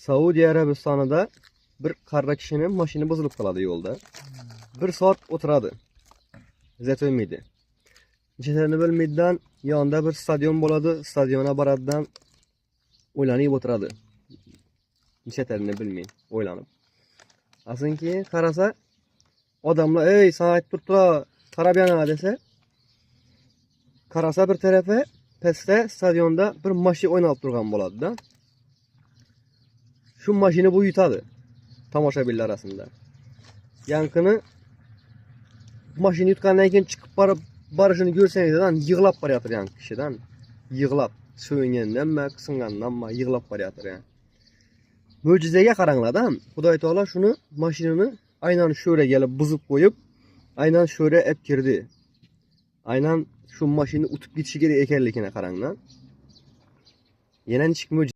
Saudiya Arabistonida bir qarra kishini mashina buzilib qoladi yo'lda. Bir soat o'tiradi. Izlatilmaydi. Nishatini bilmaydidan yonida bir stadion bo'ladi, stadionga boradidan o'ylanib o'tiradi. Nishatini bilmay, o'ylanib. Aslin keyin qarasa, odamlar, "Ey, san aytib turibdi, qarab yana" desa, qarasa bir tarafa pastda stadionda bir mashina o'ynalib turgan bo'ladi-da. Shu mashina bu yutadi tomoshabinlar arasida. Yankini mashina yutgandan keyin chiqib borib borishini ko'rsangiz, yig'lab boryapti yan kishidan. Yig'lab, so'yingandanmi, qisingandanmi yig'lab boryapti yani. Mo'jizaga qaranglar-da, Xudoy taolo shuni mashinani aynan shu yerga kelib buzib qo'yib, aynan shu yerga olib kirdi. Aynan shu mashina utib ketishi kerak ekanligini qaranglar. Yana nechik mo'jiza.